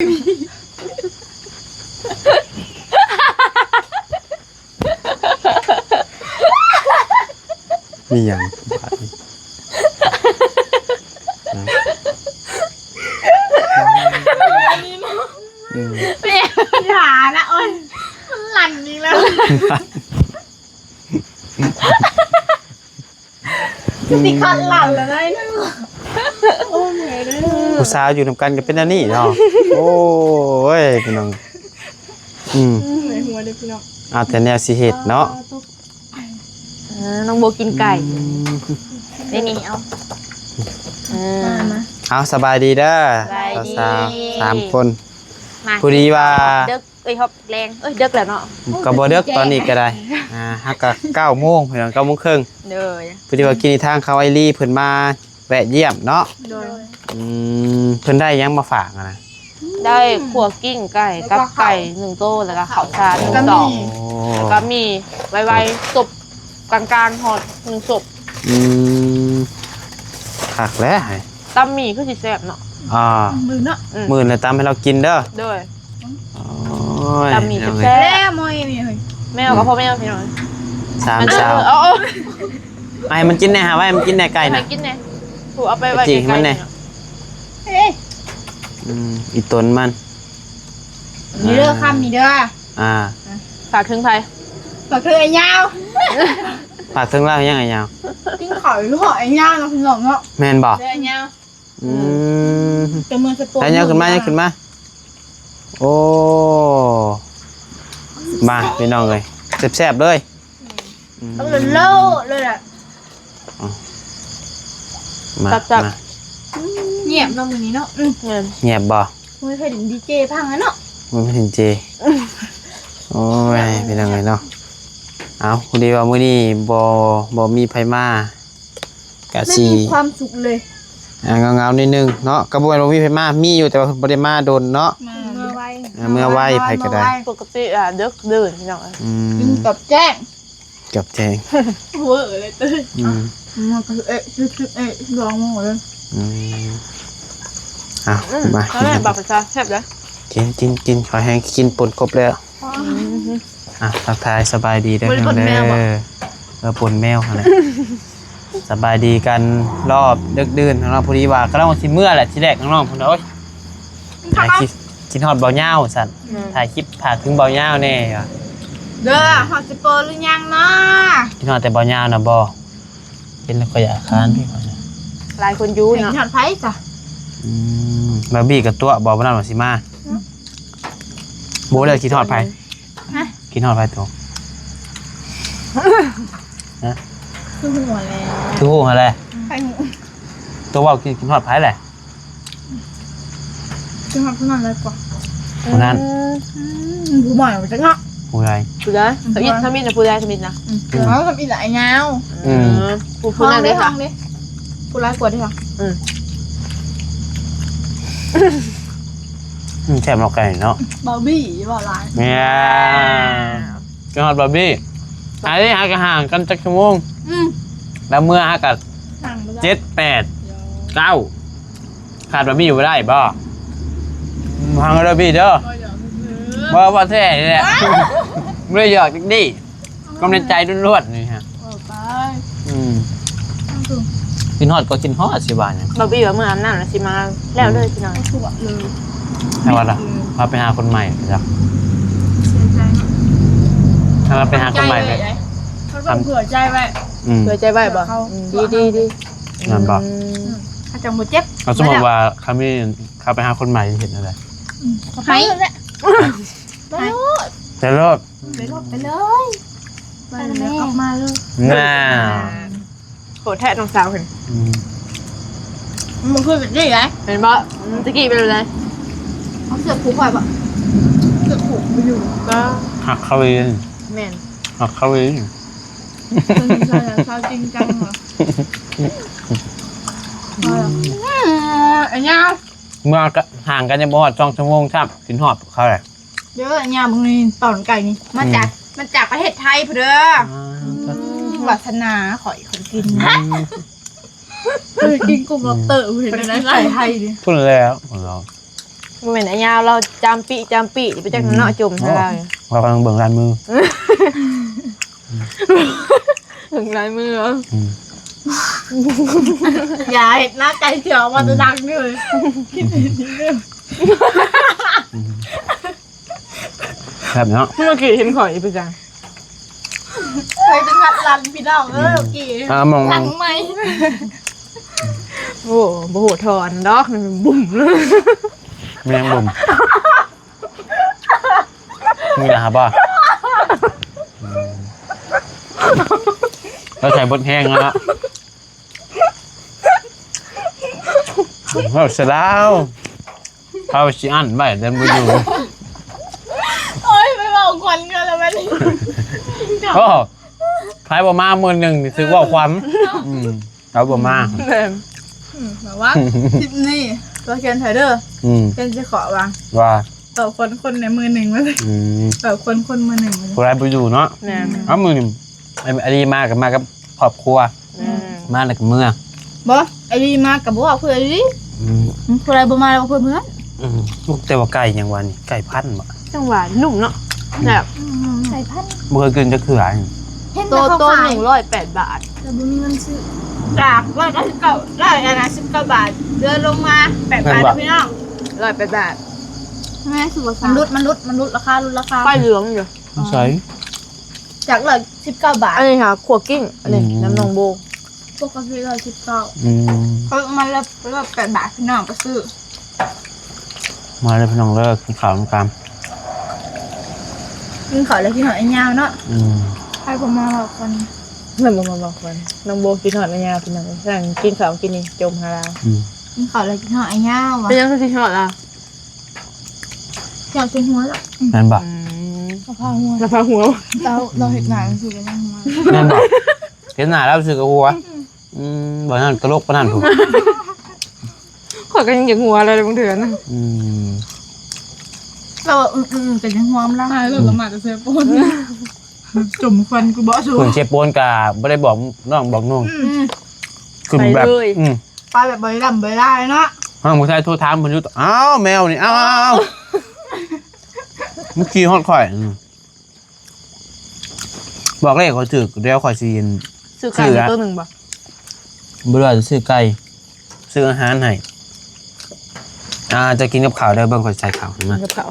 ມີຫຍັງບາດນີ້? ອືມ ຢ່ານະ ໂອ້ຍ ມັນຫຼັ່ນອີກແລ້ວ. ຊິຄັດຫຼັ່ນແລ້ວໄດ໋. ໂອ້ຍ ແມ່ເດີ ຜູ້ສາວຢູ່ນຳກັນກໍເປັນແນວນີ້ເນາະ. ໂອ້ຍ ພີ່ນ້ອງ ອືມ ໃນຫົວເດີພີ່ນ້ອງ ເອົາແຕ່ແນວຊິເຮັດເນາະ. ເອີ ນ້ອງໂບກິນໄກ່ ອືມ ນີ້ ນີ້ ເອົາ ເອີ ມາ ມາ ເອົາ ສະບາຍດີເດີ ສະບາຍດີ ສາມຄົນ. ມາ ພໍດີວ່າ ເດິກ ເອີຍ ຮອບແລງ ເອີຍ ເດິກແລ້ວເນາະ ກໍບໍ່ເດິກຕອນນີ້ກໍໄດ້. ອ່າ ຫາກະເກົ້າໂມງ ພີ່ນ້ອງ ເກົ້າໂມງເຄິ່ງ. ໂດຍ ພໍດີວ່າກິນທາງເຂົ້າໄອລີເພິ່ນມາແວະຢ້ຽມເນາະ. ໂດຍ ອືມ ເພິ່ນໄດ້ຫຍັງມາຝາກຫັ້ນນະ? ໄດ້ຂົ້ວກິ້ງໄກ່ ກັບໄກ່ໜຶ່ງໂຕ ແລ້ວກໍເຂົ້າສານໜຶ່ງຊອງ ແລ້ວກໍມີໄວໆ ສົບກາງໆ ຮອດໜຶ່ງສົບ. ອືມ ຄັກແຫຼະ ຕຳໝີ່ຄືຊິແຊບເນາະ. ອ່າ ໝື່ນເນາະ ອືມ ໝື່ນແລ້ວຕຳໃຫ້ລາວກິນເດີ. ໂດຍ ໂອ້ຍ ຕຳໝີ່ແຊບໆ ແລ້ວໝໍ້ນີ້ເຮີ້ຍ ແມວກັບພໍ່ແມວ ພີ່ນ້ອງ ສາມຊາວ. ເອົາ ເອົາ ໃຫ້ມັນກິນແດ່ ຫາໄວ້ໃຫ້ມັນກິນແດ່ ໄກ່ນະ ໃຫ້ກິນແດ່ ຜູ້ເອົາໄປໄວ້ໃກ້ໆ ມັນແດ່. ເອີຍ ອືມ ອີຕົນມັນ ນີ້ເດີ ອ່າ ຄຳນີ້ເດີ. ອ່າ ຝາກເຖິງໃຜ? ຝາກເຖິງອ້າຍຍາວ. ຝາກເຖິງລາວຍັງອ້າຍຍາວ? ກິນເຂົ້າຢູ່ເນາະ ອ້າຍຍາວເນາະ ພີ່ນ້ອງເນາະ. ແມ່ນບໍ່? ເດີ ອ້າຍຍາວ. ອືມ ແຕ່ເມືອງສະໂປນ ອ້າຍຍາວ ຂຶ້ນມາ ຂຶ້ນມາ. ໂອ້ ມາ ພີ່ນ້ອງເອີຍ ແຊບໆ ເລີຍ. ອືມ ເອົາໂລດເລີຍລະ. ມາ ແຊບໆ ມາ ອືມ ງຽບເນາະມື້ນີ້ເນາະ. ອືມ ແມ່ນ ງຽບບໍ່? ໂອ້ຍ ໃຜເຫັນດີເຈພັງແລ້ວເນາະ ບໍ່ເຫັນເຈ. ໂອ້ຍ ພີ່ນ້ອງເອີຍເນາະ ເອົາ ພໍດີວ່າມື້ນີ້ບໍ່ ບໍ່ມີໃຜມາ ກະຊິ ບໍ່ມີຄວາມສຸກເລີຍ ອ່າ ເຫງົາໆ ໜ້ອຍໜຶ່ງເນາະ. ກໍບໍ່ແມ່ນບໍ່ມີໃຜມາ ມີຢູ່ ແຕ່ວ່າເພິ່ນບໍ່ໄດ້ມາດົນເນາະ. ເມືອໄວ ເອີ ເມືອໄວ ເມືອໄວ ໃຜກໍໄດ້ ປົກກະຕິ ອ່າ ເດິກເດີພີ່ນ້ອງ. ອືມ ກິນກັບແຈ້ງ ກັບແຈ້ງ ເວີເລີຍຕື່ມ. ອືມ ມັນກໍເອະ ເອະ ລອງໝົດເລີຍ. ອືມ ເອົາ ອືມ ມາ ເອົາແມ່ ບັກປະຊາ ແຊບເດີ. ກິນ ກິນ ກິນ ຂໍແຮງກິນປົນກົບແລ້ວ. ອືມ ອ່ະ ທັກທາຍສະບາຍດີເດີ ບໍ່ໄດ້ປົນແມວບໍ່? ເອີ ປົນແມວຫັ້ນແຫຼະ. ສະບາຍດີກັນຮອບເດິກດື່ນເນາະ. ພໍດີວ່າກຳລັງຊິເມືອແຫຼະ ທີແລກນ້ອງໆ ເພິ່ນວ່າ ໂອ້ຍ ຄິດ ຄິດຮອດເບົາຍາວວ່າຊັ້ນ. ອືມ ຖ່າຍຄລິບຝາກເຖິງເບົາຍາວແດ່ວ່າ ເດີ ຮອດຊິໂປຫຼືຍັງເນາະ? ຄິດຮອດແຕ່ເບົາຍາວນະບໍ່? ເຫັນແລ້ວກໍຢາກຄ້ານ. ຫຼາຍຄົນຢູ່ເນາະ. ເຫັນຮອດໃຜຊະ? ອືມ ບາບີກໍຕົວະບໍ່ ມື້ນັ້ນວ່າຊິມາ. ອືມ ບໍ່ແລ້ວຄິດຮອດໃຜ? ຮະ? ຄິດຮອດໃຜຕົວະ? ຮະ? ຄືຮູ້ຫັ້ນແຫຼະ ຄືຮູ້ຫັ້ນແຫຼະ. ໃຜຮູ້? ຕົວະເວົ້າ ຄິດ ຄິດຮອດໃຜແຫຼະ? ຊິຮອດຜູ້ນັ້ນຫຼາຍກວ່າ. ຜູ້ນັ້ນ ອືມ ອືມ ຜູ້ໃໝ່ວ່າຈັກເນາະ. ຜູ້ໃດ? ຜູ້ໃດ? ທຳອິດ ທຳອິດນະ ຜູ້ໃດ? ທຳອິດນະ. ອືມ ເອົາ ທຳອິດລະ ອ້າຍຍາວ. ອືມ ອືມ ຜູ້ ຜູ້ນັ້ນເດ້ ຜູ້ຫຼາຍກວ່າເດ້. ອືມ ອືມ ແຊບເນາະ ໄກ່ເນາະ. ບາບີເວົ້າຫຼາຍ ແມ່ນ ກິນຮອດບາບີ. ອັນນີ້ຫາກະຫ່າງກັນຈັກຊົ່ວໂມງ? ອືມ ແລ້ວເມື່ອຫາກະເຈັດ ແປດ ເກົ້າ ຂາດບາບີບໍ່ໄດ້ບໍ່? ຟັງເດີບີເດີ ບໍ່ ບໍ່ແທ້ນີ້ແຫຼະ ບໍ່ໄດ້ຢອກຈັກດີ້ ຄວາມໃນໃຈລ້ວນໆ ນີ້ຮະ. ເອີ ໄປ ອືມ ກິນຮອດກໍກິນຮອດ ຊິວ່າຫຍັງ. ບາບີວ່າເມື່ອອາບນ້ຳແລ້ວຊິມາແລ້ວເລີຍ ອືມ ພີ່ນ້ອງ ແຕ່ວ່າ ພາໄປຫາຄົນໃໝ່ຈ້ະ ເສຍໃຈເນາະ ພາໄປຫາຄົນໃໝ່ເລີຍ ເພິ່ນເຜື່ອໃຈໄວ້ ອືມ ເຜື່ອໃຈໄວ້ບໍ່? ອືມ ດີໆ ນັ້ນບໍ່ ອືມ ອືມ ເຂົາຈັ່ງບໍ່ເຈັບ. ເອົາ ສົມມຸດວ່າຄັນມີ ເຂົາໄປຫາຄົນໃໝ່ເຮັດແນວໃດ? ອືມ ໃຫ້ ໄປໂລດ ໄປໂລດ ໄປໂລດ ໄປເລີຍ ໄປແລ້ວກັບມາເລີຍ. ນ່າ ໂຫດແທ້ນ້ອງສາວເພິ່ນ. ອືມ ມັນຄືຕະກີ້ໄດ໋ ເຫັນບໍ່? ອືມ ຕະກີ້ເປັນແບບໃດ? ເອົາເສື້ອຜູກໄວ້ບໍ່? ເສື້ອຜູກໄປຢູ່ ກໍຮັກເຂົາອີ່ຫຼີ. ແມ່ນ ຮັກເຂົາອີ່ຫຼີ. ເພິ່ນໃສ່ແລ້ວເຊົາຈິງຈັງຫວາ? ອືມ ອັນຍາວ ເມື່ອ ຫ່າງກັນຍັງບໍ່ຮອດສອງຊົ່ວໂມງຊ້ຳ ກິນຮອດເຂົາແຫຼະ. ເດີ ຍາມມື້ນີ້ຕອນໄກນີ້ ມາຈາກ ອືມ ມາຈາກປະເທດໄທພຸ້ນເດີ. ອ່າ ອືມ ວາສະໜາຂ້ອຍ ຂ້ອຍກິນ ອືມ ຂ້ອຍກິນກຸ້ງ ອືມ ລັອບສເຕີ ເຫັນໄດ້ໄປໄທນີ້ ພຸ້ນແລ້ວ ພຸ້ນແລ້ວ. ບໍ່ແມ່ນອ້າຍຍາວລາວຈຳປິຈຳປິ ໄປຈັກເນາະ ໂອ້ ຈົ່ມໃສ່ລາວນີ້ ລາວກຳລັງເບິ່ງລາຍມື ເບິ່ງລາຍມືເອົາ ອືມ ຢ່າເຮັດໜ້າໄກ່ເສືອວ່າຈະດັງເດີ ອືມ ຄິດເຫັນເດີ ແຊບເນາະ ເມື່ອກີ້ເຫັນຂ້ອຍໄປຈັ່ງ ຂ້ອຍຈະງັດຫຼັງພີ່ນ້ອງເອີຍ ອືມ ເມື່ອກີ້ ອ່າ ມອງໆ ຫຼັງໄໝ້ ໂອ້ ບໍ່ຮູ້ຖອນດອກ ບຸ້ມ ແມ່ງບຸ້ມ ມີລະຫາບໍ່ ອືມ ລາວໃສ່ເບິດແຮງແລ້ວເນາະ ເວົ້າຊະລາວ ເຮົາຊິອັ້ນໄວ້ແຕ່ບໍ່ຢູ່ ໂອ້ຍ ໄປເວົ້າຄວັນກັນແລ້ວບັດນີ້ ໂອ້ ໃຜບໍ່ມາມື້ໜຶ່ງນີ້ຖືກເວົ້າຄວັນ ເນາະ ອືມ ເຮົາບໍ່ມາ ແມ່ນ ອືມ ລະວັງ ຄລິບນີ້ຕົວແທນໄທເດີ ອືມ ເພິ່ນຊິຂໍວ່າ ວ່າ ເວົ້າຄວັນຄົນໃນມື້ໜຶ່ງ ອືມ ເວົ້າຄວັນຄົນມື້ໜຶ່ງ ຜູ້ໃດບໍ່ຢູ່ເນາະ ແມ່ນ ເອົາ ມື້ນີ້ ອັນນີ້ມາກໍມາກັບຄອບຄົວ ແມ່ນ ມາແລ້ວກໍເມືອ ບໍ່ ໄອ້ລີມາກໍບໍ່ເວົ້າເພື່ອອີ່ຫຼີ ອືມ ຜູ້ໃດບໍ່ມາແລ້ວເພື່ອເມືອ ອືມ ແຕ່ວ່າໄກ່ຫຍັງວະນີ້ ໄກ່ພັນບໍ່ ຈັ່ງຫວານ ນຸ້ມເນາະ ແຊບ ອືມ ໄກ່ພັນ ບໍ່ເຄີຍກິນຈັກເທື່ອ ເຫັນແຕ່ເຂົາຂາຍ ໂຕໜຶ່ງຮ້ອຍແປດບາດ ແຕ່ບໍ່ມີເງິນຊື້ ຈາກຮ້ອຍເກົ້າສິບເກົ້າ ຮ້ອຍອັນນັ້ນສິບເກົ້າບາດ ເດືອນລົງມາແປດບາດ ແມ່ນບໍ່ ເດີພີ່ນ້ອງ ຮ້ອຍແປດບາດ ແມ່ນ ມັນຫຼຸດ ມັນຫຼຸດ ມັນຫຼຸດລາຄາ ຫຼຸດລາຄາ ປ້າຍເຫຼືອງຢູ່ ໃສ ຈາກຮ້ອຍສິບເກົ້າບາດ ອັນນີ້ຫາຂົ້ວກິ້ງ ອັນນີ້ ອືມ ນ້ຳໜອງໂບ ປົກກະຕິຮ້ອຍສິບເກົ້າ ອືມ ເຂົາມາແລ້ວ ແລ້ວແປດບາດ ພີ່ນ້ອງກໍຊື້ ມາເດີພີ່ນ້ອງເດີ ກິນເຂົ້ານຳກັນ ກິນເຂົ້າແລ້ວກິນຫອຍຍາວເນາະ ອືມ ໃຜບໍ່ມາເວົ້າກັນ ເພິ່ນບໍ່ມາເວົ້າກັນ ນ້ອງໂບກິນຫອຍຍາວ ພີ່ນ້ອງ ນັ້ນກິນເຂົ້າກິນນີ້ ຈົ່ມຫາລາວ ອືມ ກິນເຂົ້າແລ້ວກິນຫອຍຍາວ ເປັນຫຍັງຄືກິນຫອຍລາວ? ຢາກເປັນຫົວລະ ແມ່ນບໍ່? ອືມ ລະພາຫົວ ລະພາຫົວ ລາວ ລາວເຮັດໜ້າຈັ່ງຊີ້ກໍຍັງຫົວ ແມ່ນບໍ່? ເຫັນໜ້າລາວຊື່ກໍຫົວ ອືມ ອືມ ບໍ່ນັ້ນຕະຫຼົກປານນັ້ນພຸ້ນ ຂ້ອຍກໍຍັງຢາກຫົວລະບາງເທື່ອນະ ອືມ ລາວວ່າ ອືມໆ ກໍຍັງຫົວນຳລາວ ຕາຍແລ້ວ ລະມາແຕ່ເຊໂປນ ຈົ່ມຄວັນກູບໍ່ສູ ຂຶ້ນເຊໂປນກະບໍ່ໄດ້ບອກນ້ອງບອກນຸ່ງ ອືມ ຂຶ້ນແບບ ອືມ ໄປແບບບໍ່ໄດ້ລ່ຳບໍ່ໄດ້ລາເນາະ ທາງຜູ້ຊາຍໂທຖາມເພິ່ນຢູ່ ອ້າວ ແມວນີ້ ອ້າວ ອ້າວ ມັນຂີ່ຮອດຂ້ອຍ ອືມ ບອກເລກຂ້ອຍຖືກ ດຽວຂ້ອຍຊິ ຊື້ໄກ່ ຊື້ ໂຕໜຶ່ງບໍ່? ບໍ່ໄດ້ ຊື້ໄກ່ ຊື້ອາຫານໃຫ້ ອ່າ ຈະກິນກັບເຂົ້າເດີ ເບິ່ງຂ້ອຍໃສ່ເຂົ້າໃຫ້ມາ ກິນກັບເຂົ້າ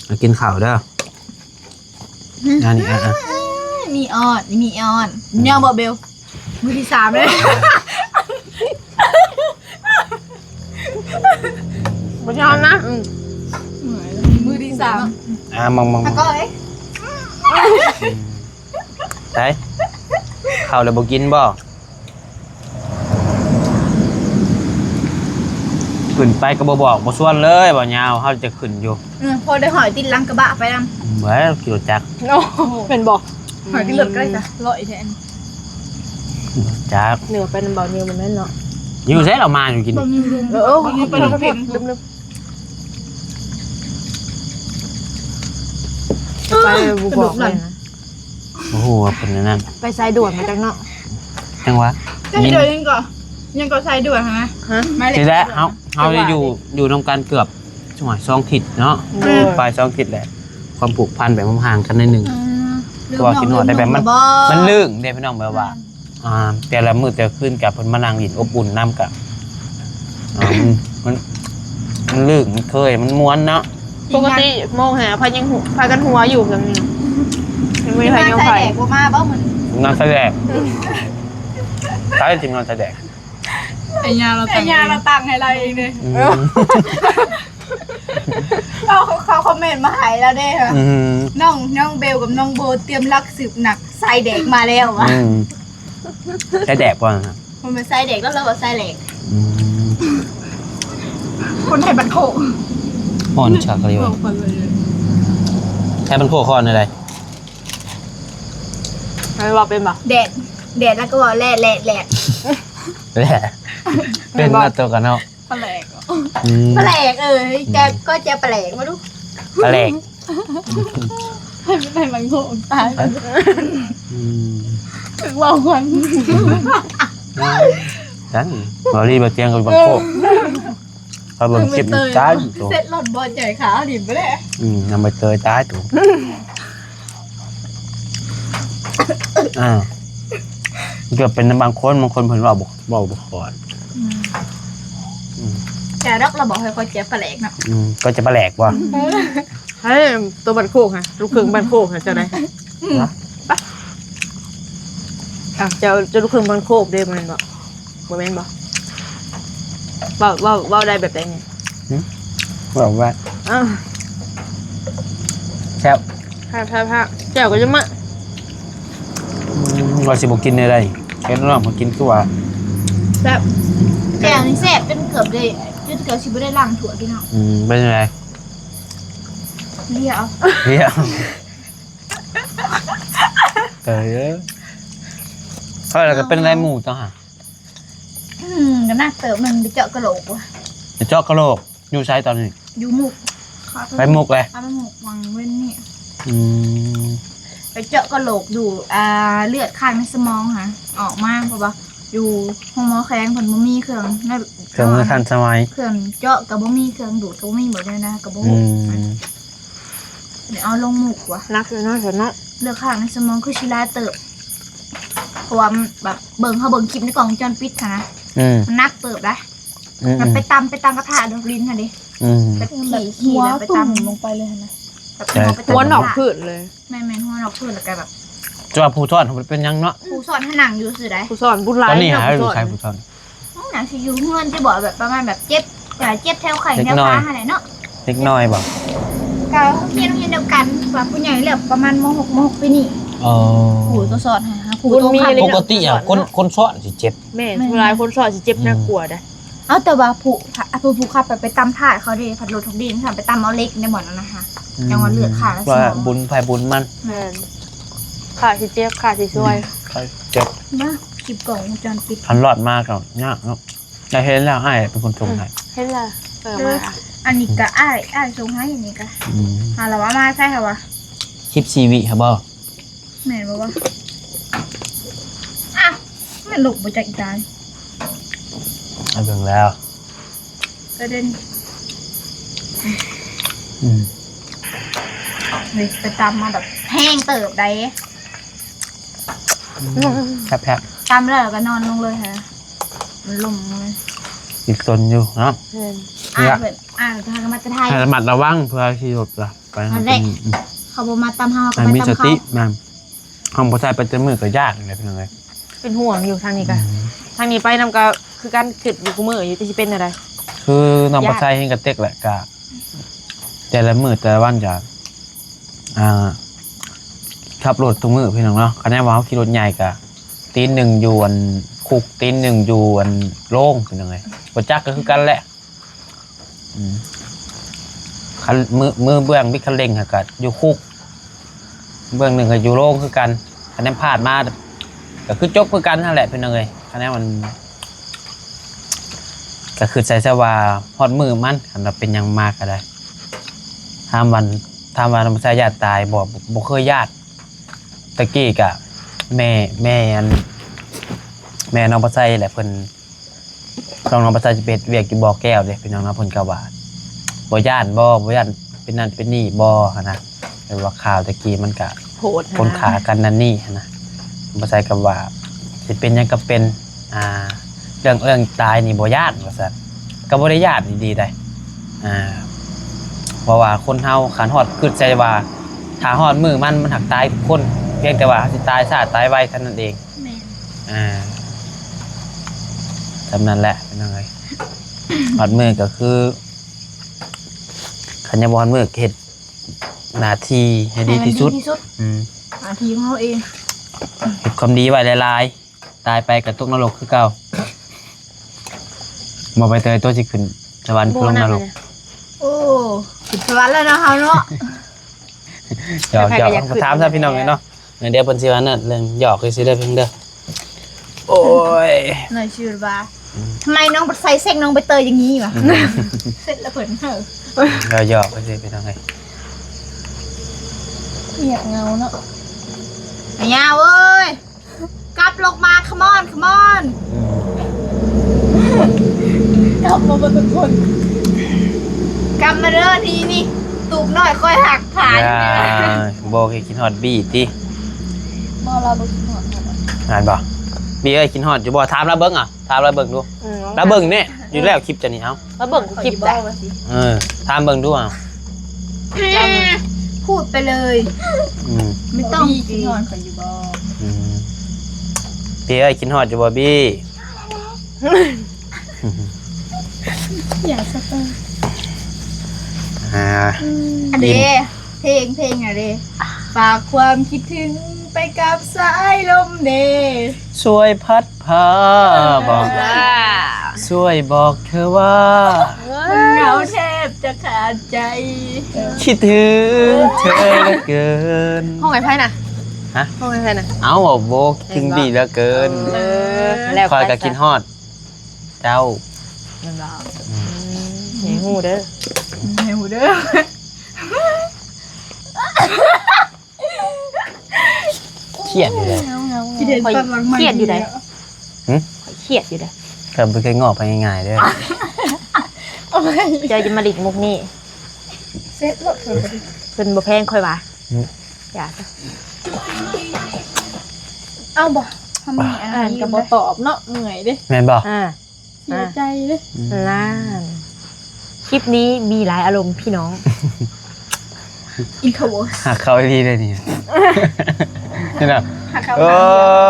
ອ່າ ກິນເຂົ້າເດີ ອືມ ອັນນີ້ ອ່າ ອ່າ ມີອອນ ມີອອນ ອືມ ຍອມບໍ່ເບວ? ມື້ທີສາມເລີຍ ບໍ່ຍອມນະ ອືມ ມື້ທີສາມ ອ່າ ມອງໆ ຕາກ້ອຍ ໃສ ເຂົ້າແລ້ວບໍ່ກິນບໍ່? ຂຶ້ນໄປກໍບໍ່ບອກບໍ່ຊວນເລີຍ ບໍ່ຍາວ ເຮົາຈະຂຶ້ນຢູ່ ອືມ ພໍໄດ້ຫອຍຕິດຫຼັງກະບະໄປນຳ ເບິ່ງຂີ່ລົດຈັກ ໂອ້ ແມ່ນບໍ່? ຫອຍຕິດລົດກໍໄດ້ຈ້ະ ອືມ ຮ້ອຍແທ້ ຈັກ ເໜືອໄປນຳເບົານິວບໍ່ແມ່ນເນາະ ຢູ່ໃສລາວມາຢູ່ກິນ ເອີ ເອີ ເອີ ລືມໆ ໄປບໍ່ບອກເລີຍນະ ບໍ່ຮູ້ວ່າເປັນອັນນັ້ນ ໄປສາຍດ່ວນມາຈັກເນາະ ຈັ່ງຫວະ ສາຍດ່ວນຍັງເກາະ ຍັງເກາະສາຍດ່ວນຫັ້ນນະ ຮະ ທີແລກເຮົາ ເຮົາໄດ້ຢູ່ ຢູ່ນຳກັນເກືອບ ສອງທິດເນາະ ໂດຍ ປາຍສອງທິດແຫຼະ ຄວາມຜູກພັນແບບມັນຫ່າງກັນໜ້ອຍໜຶ່ງ ອືມ ເພາະວ່າຄິດຮອດໄດ້ແບບມັນ ລືມນ້ອງລືມໜູແລ້ວບໍ່ ມັນລຶ້ງເດ້ພີ່ນ້ອງ ແບບວ່າ ອ່າ ອ່າ ແຕ່ລະມື້ແຕ່ລະຄືນກໍເພິ່ນມານັ່ງຫຼິ້ນອົບອຸ່ນນຳກໍ ອ່າ ມັນ ມັນ ມັນລຶ້ງ ມັນເຄີຍ ມັນມ່ວນເນາະ ປົກກະຕິໂມງຫາ ພາຍັງ ພາກັນຫົວຢູ່ ຍັງບໍ່ມີໃຜຍອມໃຜ ທີມງານຊາຍແດກບໍ່ມາບໍ່ມື້ນີ້ ທີມງານຊາຍແດກ ໃຜທີມງານຊາຍແດກ? ໄອ້ຍາລາວຕັ້ງ ໄອ້ຍາລາວຕັ້ງໃຫ້ລາວເອງເດ້ ອືມ ເອີ ເຂົາ ເຂົາຄອມເມັນມາໃຫ້ລາວເດ້ ອືມ ນ້ອງ ນ້ອງເບວກັບນ້ອງໂບຕຽມຫຼັກສືບນັກ ຊາຍແດກມາແລ້ວວ່າ ອືມ ຊາຍແດກບໍ່ນະ ມັນເປັນຊາຍແດກ ແລ້ວລາວວ່າຊາຍແດກ ອືມ ຄົນໄທບ້ານໂຄກ ຮ້ອນຄັກອີ່ຫຼີ ເວົ້າກັນເລີຍ ໄທບ້ານໂຄກຮ້ອນແນວໃດ? ໃຫ້ເວົ້າເປັນບໍ່? ແດດ ແດດ ແລ້ວກໍເວົ້າແລດ ແລດ ແລດ ແລດ ເປັນເນາະ ໂຕກັນເນາະ ປາແຫຼກ ອືມ ປາແຫຼກ ເອີຍ ແຈ ກໍແຈປາແຫຼກມາດູ ປາແຫຼກ ໃຫ້ມັນ ໃຫ້ມັນໂງ່ຕາຍ ອືມ ເວົ້າຄວັນ ຈັ່ງ ເວົ້າລີບໍ່ຕຽງກັບບັກໂຄກ ເອີ ເ ເບິ່ງຄລິບນີ້ຕາຍໂຕ ເສັດຫຼອນບອນໃຫຍ່ຂາດິນໄປແລ້ວ. ອືມ ນຳໃບເຕີຍຕາຍໂຕ. ອ່າ ເກືອບເປັນນຳບາງຄົນ ບາງຄົນເພິ່ນເວົ້າບໍ່ ເວົ້າບໍ່ຂອດ. ອືມ ອືມ ແຕ່ດອກລະບອກໃຫ້ຂ້ອຍເຈັບປາແຫຼກເນາະ. ອືມ ກໍຈະປາແຫຼກບໍ່? ເອີ ໃຫ້ໂຕບ້ານໂຄກຫັ້ນ ລູກເຄິ່ງບ້ານໂຄກຫັ້ນ ເຈົ້າໄດ໋? ອືມ ເຈົ້າ ເຈົ້າລູກເຄິ່ງບ້ານໂຄກເດ້ ບໍ່ແມ່ນບໍ່? ບໍ່ແມ່ນບໍ່? ເວົ້າ ເວົ້າ ເວົ້າໄດ້ແບບໃດນີ້? ຫຶ? ເວົ້າວ່າ ເອີ ແຊບ ແຊບໆ ແຈ່ວກໍຈະມາ. ອືມ ວ່າຊິບໍ່ກິນແນວໃດ ເຫັນນ້ອງມາກິນຄືວ່າແຊບ. ແຈ່ວນີ້ແຊບຈົນເກືອບໄດ້ ຈົນເກືອບຊິບໍ່ໄດ້ລ້າງຖ້ວຍພີ່ນ້ອງ. ອືມ ເປັນຈັ່ງໃດ? ເລຍເອົາ ເລຍເອົາ. ເອີ ເອີ ແລ້ວກໍເປັນໄດ້ໝູ່ເຈົ້າຫາ? ອືມ ກໍໜັກເຕີບໜຶ່ງ ໄປເຈາະກະໂຫຼກວ່າ. ໄປເຈາະກະໂຫຼກ ຢູ່ໃສຕອນນີ້? ຢູ່ມຸກ. ໄປມຸກເລີຍ? ໄປມຸກຫວ່າງເວັນນີ້. ອືມ ໄປເຈາະກະໂຫຼກ ດູດ ອ່າ ເລືອດຂ້າງໃນສະໝອງຫາ ອອກມາ ເພາະວ່າຢູ່ໂຮງໝໍແຂວງເພິ່ນບໍ່ມີເຄື່ອງ ເຄື່ອງມືທັນສະໄໝ ເຄື່ອງເຈາະກໍບໍ່ມີ ເຄື່ອງດູດກໍບໍ່ມີ ແບບນີ້ນະ ກໍບໍ່ຮູ້. ອືມ ໄດ້ເອົາລົງໝູກວ່າ. ໜັກຢູ່ເນາະ ຊັ້ນເນາະ. ເລືອດຂ້າງໃນສະໝອງຄືຊິຫຼາຍເຕີບ ເພາະວ່າແບບເບິ່ງ ເຮົາເບິ່ງຄລິບໃນກ້ອງວົງຈອນປິດຫັ້ນນະ. ອືມ ມັນໜັກເຕີບໄດ໋. ອືມ ມັນໄປຕຳ ໄປຕຳກະທະດອກລິນຫັ້ນເດ້. ອືມ ແບບຂີ່ ຂີ່ແລ້ວໄປຕຳລົງໄປເລີຍຫັ້ນນະ ແບບຫົວໄປຕຳ ຫົວນອກພື້ນເລີຍ. ແມ່ນໆ ຫົວນອກພື້ນ ແລ້ວກໍແບບ ແຕ່ວ່າຜູ້ຊ້ອນເຮົາບໍ່ໄດ້ເປັນຫຍັງເນາະ. ຜູ້ຊ້ອນຫັ້ນນັ່ງຢູ່ຊື່ໃດ໋. ຜູ້ຊ້ອນບຸນຫຼາຍ ຕອນນີ້ຫາຢູ່ໃສຜູ້ຊ້ອນ? ອືມ ໜ້າຊິຢູ່ເຮືອນ ຊິບອກແບບປະມານແບບເຈັບ ເຈັບແຖວແຂ້ງແຖວຂາຫັ້ນແຫຼະເນາະ. ເດັກນ້ອຍບໍ່? ກໍຮຽນໂຮງຮຽນດຽວກັນ ວ່າຜູ້ໃຫຍ່ແລ້ວປະມານ ມໍຫົກ ມໍຫົກປີນີ້. ອໍ ຜູ້ໂຕສອນຫາ ຜູ້ໂຕຂັບ. ປົກກະຕິອະ ຄົນ ຄົນສອນຊິເຈັບ. ແມ່ນ ສ່ວນຫຼາຍຄົນສອນຊິເຈັບໜັກກວ່າໃດ໋. ເອົ້າ ແຕ່ວ່າຜູ້ ຜູ້ ຜູ້ຂັບໄປ ໄປຕຳທ້າຍເຂົາເດ້ ພັດລົດຫົກດີນ ໄປຕຳເອົາເຫຼັກໃນບ່ອນນັ້ນນະຫາ. ອືມ ຈັ່ງວ່າເລືອດຂ້າງໃນສະໝອງ. ບຸນໃຜບຸນມັນ. ແມ່ນ ຂ້າຊິເຈັບ ຂ້າຊິຊ່ວຍ. ຂ້າເຈັບນະ. ຄລິບກ້ອງວົງຈອນປິດ ຄັນລອດມາກໍຍາກເນາະ. ໄດ້ເຫັນແລ້ວ ອ້າຍເປັນຄົນສົ່ງໃຫ້. ເຫັນແລ້ວ ເອີ ມາ ອັນນີ້ກໍອ້າຍ ອ້າຍສົ່ງໃຫ້ ອັນນີ້ກໍ. ອືມ ຫາລະວ່າມາໃສຫາວ່າ ສິບສີ່ວິຫາບໍ່? ແມ່ນບໍ່ວະ? ອ້າວ ມັນລຸກບໍ່ຈັກອີ່ຕານີ້. ເອົາເບິ່ງແລ້ວ ປະເດັນ. ອືມ ນີ້ໄປຕຳມາແບບແຮງເຕີບໃດ໋. ອືມ ແຊບໆ. ຕຳແລ້ວກໍນອນລົງເລີຍຫັ້ນນະ ມັນລົງເລີຍ. ອີກຕົນຢູ່ເນາະ. ແມ່ນ ອ່າ ເພື່ອນ ອ່າ ທາງກະມາແຕ່ໄທ ໃຫ້ລະມັດລະວັງເພື່ອຂີ່ລົດລະ ໄປຫັ້ນແຫຼະ. ອືມ ເຂົາບໍ່ມາຕຳເຮົາ ເຮົາກໍໄປຕຳເຂົາ. ແມ່ນ ເຮົາບໍ່ໃສ່ໄປແຕ່ມື້ກໍຢ້ານແຫຼະ ພີ່ນ້ອງເອີຍ. ເປັນຫ່ວງຢູ່ທາງນີ້ກະ. ອືມ ທາງນີ້ໄປນຳກໍຄືກັນ ຄິດຢູ່ຄູ່ມື້ຢູ່ ຈະຊິເປັນແນວໃດ. ຄືນ້ອງປາໄຊເຫັນກະເຕັກແຫຼະ ກະແຕ່ລະມື້ແຕ່ລະວັນກະ ອ່າ ຂັບລົດທຸກມື້ພີ່ນ້ອງເນາະ. ຄັນແນວວ່າເຮົາຂີ່ລົດໃຫຍ່ກະ ຕີນໜຶ່ງຢູ່ອັນຄຸກ ຕີນໜຶ່ງຢູ່ອັນໂລງ ພີ່ນ້ອງເອີຍ. ບໍ່ຈັກກໍຄືກັນແຫຼະ. ອືມ ຄັນມື ມືເບື້ອງບິດຄັນເລັ່ງຫັ້ນກະຢູ່ຄຸກ ເບື້ອງໜຶ່ງກໍຢູ່ໂລງຄືກັນ. ຄັນແນວພາດມາກໍຄືຈົບຄືກັນຫັ້ນແຫຼະ ພີ່ນ້ອງເອີຍ. ຄັນແນວມັນ ກໍຄືໃສ່ຊະວ່າຮອດມື້ມັນ ຄັນວ່າເປັນຫຍັງມາກໍໄດ້. ຖາມວ່າ ຖາມວ່ານ້ອງປາໄຊຢ້ານຕາຍບໍ່? ບໍ່ເຄີຍຢ້ານ. ແຕ່ກີ້ກະແມ່ ແມ່ອັນ ແມ່ນ້ອງປາໄຊແຫຼະ ເພິ່ນ ນ້ອງປາໄຊຊິໄປເຮັດວຽກຢູ່ບໍ່ແກ້ວເດ້ ພີ່ນ້ອງເນາະ. ເພິ່ນກໍວ່າ ບໍ່ຢ້ານບໍ່? ບໍ່ຢ້ານເປັນນັ້ນເປັນນີ້ບໍ່? ຫັ້ນນະ. ແບບວ່າຂ່າວແຕ່ກີ້ມັນກະໂຫດ ຄົນຂ້າກັນນັ້ນນີ້ຫັ້ນນະ. ປາໄຊກໍວ່າ ຊິເປັນຫຍັງກໍເປັນ ອ່າ ເລື່ອງ ເລື່ອງຕາຍນີ້ບໍ່ຢ້ານວ່າຊັ້ນ. ກໍບໍ່ໄດ້ຢ້ານອີ່ຫຼີໃດ໋. ອ່າ ເພາະວ່າຄົນເຮົາຄັນຮອດ ຄິດໃສ່ວ່າ ຖ້າຮອດມື້ມັນ ມັນຫາກຕາຍທຸກຄົນ ພຽງແຕ່ວ່າເຮົາຊິຕາຍຊ້າຕາຍໄວເທົ່ານັ້ນເອງ. ແມ່ນ ອ່າ ສ່ຳນັ້ນແຫຼະ ພີ່ນ້ອງເອີຍ. ຮອດມື້ກໍຄື ຄັນຍັງບໍ່ຮອດມື້ ເຮັດໜ້າທີ່ໃຫ້ດີທີ່ສຸດ. ໃຫ້ມັນດີທີ່ສຸດ. ອືມ ໜ້າທີ່ຂອງເຮົາເອງ. ເຮັດຄວາມດີໄວ້ຫຼາຍໆ ຕາຍໄປກໍຕົກນະລົກຄືເກົ່າ. ບໍ່ ໃບເຕີຍ ໂຕຊິຂຶ້ນສະຫວັນ ຂຶ້ນລົງນະລົກ? ໂອ້ ຂຶ້ນສະຫວັນແລ້ວເນາະເຮົາເນາະ. ຢອກ ຢອກ ຖາມຊະພີ່ນ້ອງເອີຍເນາະ. ດຽວເພິ່ນຊິວ່ານັ້ນ ເລື່ອງຢອກຊື່ໆເດີ ພີ່ນ້ອງເດີ. ໂອ້ຍ ນ້ອຍຊື່ວ່າ ອືມ ທຳໄມນ້ອງໄປໃສ່ເຊັກນ້ອງໃບເຕີຍຢ່າງນີ້ວະ? ອືມ ເຊັກລະເພິ່ນເຮີ ຢອກໆຊື່ໆ ພີ່ນ້ອງເອີຍ. ງຽບເຫງົາເນາະ ອາຍາເອີຍ. ກັບລົງມາ come on come on. ອືມ ກັບມາເບິດທຸກຄົນ. ກັບມາເດີ ທີ່ນີ້ ຕູບນ້ອຍຄອຍຫັກຖານ. ອ່າ ບໍ່ຄິດຮອດບີຕິ? ບໍ່ ລາວບໍ່ຄິດຮອດ. ຫັ້ນບໍ່? ບີເອີຍ ຄິດຮອດຢູ່ບໍ່? ຖາມລາວເບິ່ງ ເອົາ ຖາມລາວເບິ່ງດູ. ອືມ ລາວເບິ່ງແນ່ ຢູ່ແລ້ວຄລິບເຈົ້ານີ້ ເອົາ ລາວເບິ່ງຄລິບໄດ້. ເອີ ຖາມເບິ່ງດູ ເອົາ ອືມ ພູດໄປເລີຍ. ອືມ ບໍ່ຕ້ອງ ບີຄິດຮອດຂ້ອຍຢູ່ບໍ່? ອືມ ບີເອີຍ ຄິດຮອດຢູ່ບໍ່ບີ? ຢ່າສະເຕີ ອ່າ ອັນເດ ເພງ ເພງອັນເດ ຝາກຄວາມຄິດເຖິງໄປກັບສາຍລົມເດ ຊ່ວຍພັດພາບອກ ເອີ ຊ່ວຍບອກເທີວ່າ ເອີ ເຫງົາແທບຈະຂາດໃຈ ຄິດເຖິງເທີເຫຼືອເກີນ. ຮ້ອງໃຫ້ໃຜນະ? ຮະ? ຮ້ອງໃຫ້ໃຜນະ? ເອົ້າ ໂອ້ ຄິດເຖິງບີເຫຼືອເກີນ. ເອີ ແລ້ວຂ້ອຍກໍຄິດຮອດ ເຈົ້າ ແມ່ນບໍ່? ອືມ ອືມ ໃຫ້ຮູ້ເດີ ໃຫ້ຮູ້ເດີ. ຄຽດຢູ່ໃດ໋ ຊິເດີນ ຂ້ອຍ ປາກຫຼັງໃໝ່ ຄຽດຢູ່ໃດ໋. ຫຶ? ຂ້ອຍຄຽດຢູ່ໃດ໋. ກໍບໍ່ເຄີຍງອກໄປງ່າຍໆເດີ. ເຈົ້າຢ່າມາຫຼິ້ນມຸກນີ້ ເຊັດໂລດ ເພິ່ນບໍ່ແພງຂ້ອຍວ່າ. ຫຶ? ຢ່າຊະ ເອົາບໍ່? ເຮົາມີອັນນັ້ນ ອ່ານກໍບໍ່ຕອບເນາະ ເມື່ອຍເດ້ ແມ່ນບໍ່? ອ່າ ເສຍໃຈເດ້. ອືມ ນັ້ນ ຄລິບນີ້ມີຫຼາຍອາລົມພີ່ນ້ອງ. ອິນໂທຣເວີດ ຮັກເຂົາອີ່ຫຼີເດ້ນີ້ ເຫັນບໍ່? ຮັກເຂົາ ໂອ້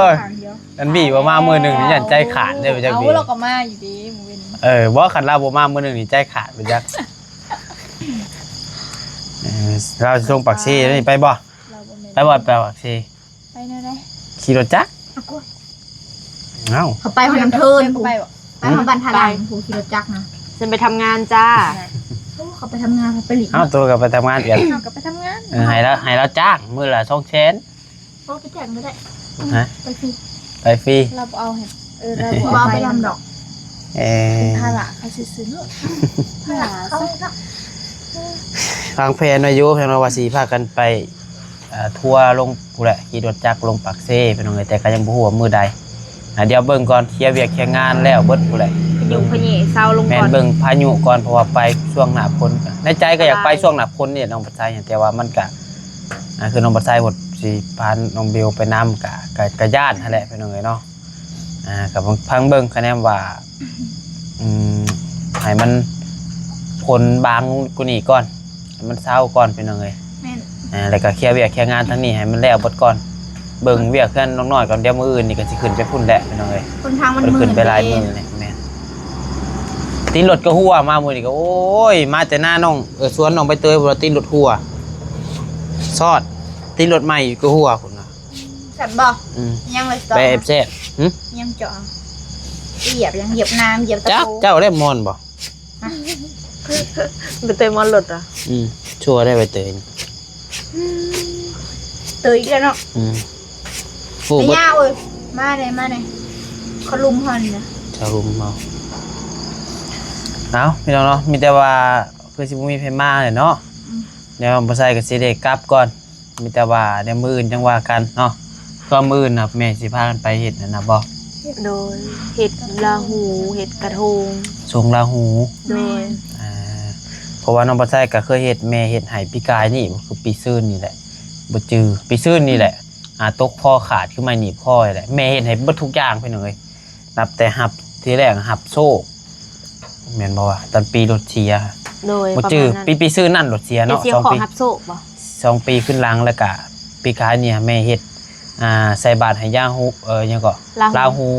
ຍ ຂ້າງດຽວ ອັນບີບໍ່ມາມື້ໜຶ່ງນີ້ຢ້ານໃຈຂາດເດ້ ໄປຈັກບີ. ເອົາ ລາວກໍມາຢູ່ເດ້ມື້ເວັນ. ເອີ ບໍ່ ຄັນລາວບໍ່ມາມື້ໜຶ່ງນີ້ໃຈຂາດໄປຈັກ. ເອີ ລາວຊິລົງປາກເຊນີ້ ໄປບໍ່? ລາວບໍ່ແມ່ນ ໄປບໍ່? ໄປປາກເຊ ໄປແນວໃດ? ຂີ່ລົດຈັກ. ເອົາ ເຂົາໄປຮອດນຳເທີນ ໄປບໍ່? ໄປຮອດບ້ານທ່າຫຼັງ ຜູ້ຂີ່ລົດຈັກນະ. ເຊິ່ນໄປທຳງານຈ້າ. ໂອ້ ເຂົາໄປທຳງານ ເຂົາໄປຫຼິ້ນ. ເອົ້າ ໂຕກໍໄປທຳງານກັນ. ເຮົາກໍໄປທຳງານ. ເອີ ໃຫ້ລາວ ໃຫ້ລາວຈ້າງມື້ລະສອງແສນ. ບໍ່ ໄປຈ້າງກໍໄດ້. ຮະ? ໄປຟຣີ ໄປຟຣີ. ລາວບໍ່ເອົາໃຫ້ ເອີ ລາວບໍ່ເອົາ ບໍ່ເອົາໄປນຳດອກ. ເອີ ເປັນພາລະເຂົາຊື່ໆເນາະ ພາລະເຂົາເນາະ. ວາງແຜນໄວ້ຢູ່ ເພິ່ນວ່າຊິພາກັນໄປ ເອີ ທົວລົງພຸ້ນແຫຼະ ຂີ່ລົດຈັກລົງປາກເຊພີ່ນ້ອງເອີຍ ແຕ່ກໍຍັງບໍ່ຮູ້ວ່າມື້ໃດ. ອ່າ ດຽວເບິ່ງກ່ອນ ເຄຍວຽກເຄຍງານແລ້ວເບິດພຸ້ນແຫຼະ. ພະຍຸພະເຍເຊົາລົງກ່ອນ ແມ່ນ ເບິ່ງພາຍຸກ່ອນ ເພາະວ່າໄປຊ່ວງໜ້າຝົນ. ໃນໃຈກໍຢາກໄປຊ່ວງໜ້າຝົນນີ້ແຫຼະນ້ອງບັດໄຊ ແຕ່ວ່າມັນກະ ອ່າ ຄືນ້ອງບັດໄຊພຸ້ນ ຊິພານ້ອງເບວໄປນຳ ກະ ກະ ກະຢ້ານຫັ້ນແຫຼະພີ່ນ້ອງເອີຍເນາະ. ອ່າ ກໍຟັງເບິ່ງຄະແນນວ່າ ອືມ ໃຫ້ມັນຝົນບາງກວ່ານີ້ກ່ອນ ໃຫ້ມັນເຊົາກ່ອນພີ່ນ້ອງເອີຍ. ແມ່ນ ອ່າ ແລ້ວກໍເຄຍວຽກເຄຍງານທາງນີ້ໃຫ້ມັນແລ້ວເບິດກ່ອນ ເບິ່ງວຽກເຮືອນນ້ອງນ້ອຍກ່ອນ. ດຽວມື້ອື່ນນີ້ກໍຊິຂຶ້ນໄປພຸ້ນແຫຼະພີ່ນ້ອງເອີຍ ຄົນທາງມັນ ບໍ່ໄດ້ຂຶ້ນໄປຫຼາຍມື້ແຫຼະ. ແມ່ນ ຕີນລົດກໍຮົ່ວ ມາມື້ນີ້ກໍ ໂອ້ຍ ມາແຕ່ໜ້ານ້ອງ ເອີ ສວນນ້ອງໃບເຕີຍພຸ້ນ ຕີນລົດຮົ່ວ ຊອດ ຕີນລົດໃໝ່ກໍຮົ່ວພຸ້ນນະ. ແຊບບໍ່? ອືມ ຍັງເລີຍ ໄປແອບແຊບ. ຫຶ? ຍັງເຈາະ ຢຽບ ຍັງຢຽບນ້ຳ ຢຽບຕະ ຈັກ ໂປ ເຈົ້າໄດ້ມອນບໍ່? ຮະ? ໄປເຕີຍມອນລົດອະ? ອືມ ຊົ່ວໄດ້ໄປເຕີຍ ເຕີຍອີກແລ້ວເນາະ. ອືມ ໂອ້ ຍາວເອີຍ ມາແດ່ ມາແດ່ ເຂົາລຸມເຮົານີ້ນະ ເຂົາລຸມເຮົາ. ເອົາ ພີ່ນ້ອງເນາະ ມີແຕ່ວ່າຄືຊິບໍ່ມີໃຜມາແຫຼະເນາະ. ອືມ ດຽວບໍ່ໃສ່ກໍຊິໄດ້ກັບກ່ອນ. ມີແຕ່ວ່າດຽວມື້ອື່ນຈັ່ງວ່າກັນເນາະ. ກໍມື້ອື່ນນະ ແມ່ຊິພາກັນໄປເຮັດອັນນັ້ນບໍ່? ໂດຍ ເຮັດລາຫູ ເຮັດກະທົງ ສົງລາຫູ. ໂດຍ ອ່າ ເພາະວ່ານ້ອງບັດໄຊກໍເຄີຍເຮັດ ແມ່ເຮັດໃຫ້ປີກາຍນີ້ ຄືປີຊືນນີ້ແຫຼະ ບໍ່ຈື່ ປີຊືນນີ້ແຫຼະ. ອ່າ ຕົກຄໍຂາດ ຄືໄມ້ໜີບຄໍນີ້ແຫຼະ ແມ່ເຮັດໃຫ້ເບິດທຸກຢ່າງພີ່ນ້ອງເອີຍ. ນັບແຕ່ຮັບ ທີແລກຮັບໂຊກ ແມ່ນບໍ່ວະ? ຕອນປີລົດເສຍ. ໂດຍ ບໍ່ຈື່ ປະມານນັ້ນ ປີ ປີຊືນນັ້ນລົດເສຍເນາະ. ສອງປີ ຮັບໂຊກບໍ່? ສອງປີຂຶ້ນຫຼັງ ແລ້ວກະປີກາຍນີ້ແມ່ເຮັດ ອ່າ ໃສ່ບາດໃຫ້ຢາຫູ ເອີ ຫຍັງເກາະ ລາຫູ ລາຫູ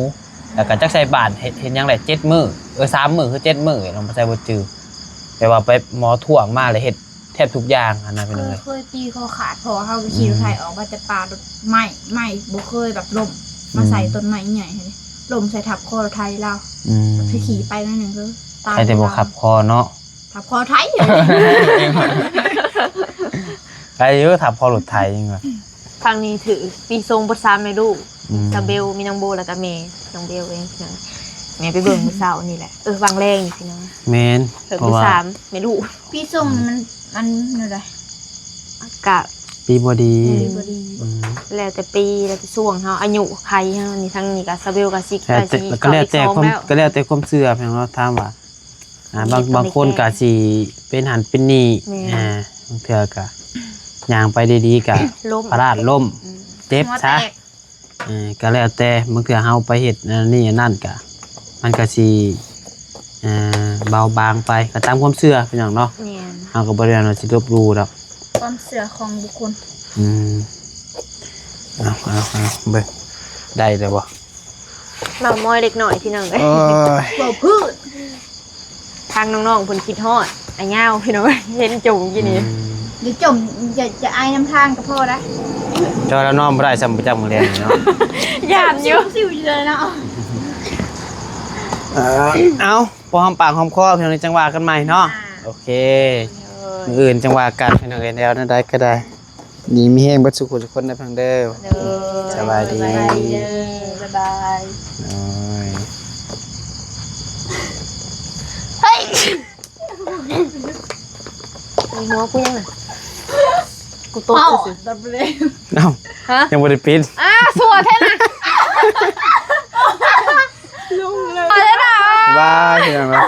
ແລ້ວກະຈັກໃສ່ບາດເຮັດ ເຮັດຫຍັງແຫຼະ ເຈັດມື້ ເອີ ສາມມື້ຄືເຈັດມື້ ນ້ອງບໍ່ໃສ່ ບໍ່ຈື່. ແຕ່ວ່າໄປໝໍຖ້ວງມາ ແລ້ວເຮັດ ແທບທຸກຢ່າງຫັ້ນນະພີ່ນ້ອງເອີຍ. ເຄີຍ ເຄີຍປີຄໍຂາດ ເພາະວ່າເຮົາຂີ່ລົດໄຖອອກມາແຕ່ປ່າ ລົດໄມ້ ໄມ້ບໍ່ເຄີຍແບບລົ້ມ ມາໃສ່ ອືມ ຕົ້ນໄມ້ໃຫຍ່ຫັ້ນເດ້ ລົ້ມໃສ່ທັບຄໍລົດໄຖລາວ. ອືມ ໄປຂີ່ໄປໜ້ອຍໜຶ່ງ ຕາຍ ໃຜແຕ່ບໍ່ ລາວ ຂັບຄໍເນາະ ຂັບຄໍໄຖ. ໄດ້ຢູ່ ຂັບຄໍລົດໄຖຍັງວ່າ ຄັ້ງນີ້ຖືກປີຊົງເບິດສາມແມ່ລູກ. ອືມ ສາວເບວ ມີນ້ອງໂບ ແລ້ວກະແມ່ນ້ອງເບວເອງ. ແມ່ໄປເບິ່ງມື້ເຊົ້ານີ້ແຫຼະ ເອີ ວາງແລງນີ້ພີ່ນ້ອງ. ແມ່ນ ເພິ່ນ ເພາະວ່າ ສາມແມ່ລູກ ປີຊົງມັນ ມັນແນວໃດ? ກະປີບໍ່ດີ ອືມ ປີບໍ່ດີ. ອືມ ແລ້ວແຕ່ປີ ແລ້ວແຕ່ຊ່ວງເຮົາ ອາຍຸໄຂເຮົານີ້. ທາງນີ້ກະສາວເບວກະຊິ ແລ້ວແຕ່ ກະຊິ ກະແລ້ວແຕ່ ເຂົ້າປີຊອງແລ້ວ ກະແລ້ວແຕ່ຄວາມເຊື່ອ ແມ່ນເນາະ. ຖາມວ່າ ອ່າ ບາງ ບາງຄົນກໍຊິເປັນຫັ້ນເປັນນີ້ ແມ່ນ ອ່າ ບາງເທື່ອກໍຍ່າງໄປດີໆກໍ ລົ້ມ ພະລາດລົ້ມ ອືມ ເຈັບຊະ ຫົວແຕກ ເອີ ກໍແລ້ວແຕ່ ບາງເທື່ອເຮົາໄປເຮັດອັນນີ້ອັນນັ້ນກໍ ມັນກໍຊິ ເອີ ເບົາບາງໄປ ກໍຕາມຄວາມເຊື່ອພີ່ນ້ອງເນາະ ແມ່ນ ເຮົາກໍບໍ່ໄດ້ວ່າຊິລົບຫຼູ່ດອກ ຄວາມເຊື່ອຂອງບຸກຄົນ ອືມ ເອົາ ເອົາ ເອົາ ເບິ່ງ ໄດ້ແລ້ວບໍ່? ເວົ້າມອຍເລັກນ້ອຍພີ່ນ້ອງເອີຍ ໂອ້ຍ ເວົ້າພື້ນ ທາງນ້ອງໆເພິ່ນຄິດຮອດອ້າຍຍາວພີ່ນ້ອງ ເຫັນຈົ່ມຢູ່ນີ້ ອືມ ຢ່າຈົ່ມ ຢ່າ ຢ່າອາຍນຳທາງກໍພໍໄດ໋ ເຈົ້າລະນອນບໍ່ໄດ້ຊ້ຳປະຈຳມື້ແລງນີ້ເນາະ ຢ້ານຢູ່ ຊິວໆຢູ່ເລີຍເນາະ ເອີ ເອົາ ພໍຫອມປາກຫອມຄໍພີ່ນ້ອງ ຈັ່ງວ່າກັນໃໝ່ເນາະ ອ່າ ໂອເຄ ໂດຍ ມື້ອື່ນຈັ່ງວ່າກັນພີ່ນ້ອງເອີຍ ແນວໃດກໍໄດ້ ດີມີແຮງເບິດສູ່ຜູ້ທຸກຄົນເດີພີ່ນ້ອງເດີ ໂດຍ ສະບາຍດີ ສະບາຍດີເດີ ບາຍບາຍ ໂອ້ຍ ເຮີ້ຍ ໃນຫົວກູຍັງນະ ກູຕົກຊື່ໆ ເອົ້າ ຮະ ຍັງບໍ່ໄດ້ປິດ ອ້າ ຊົ່ວແທ້ນະ ລົງເລີຍ ບາຍ ພີ່ນ້ອງເນາະ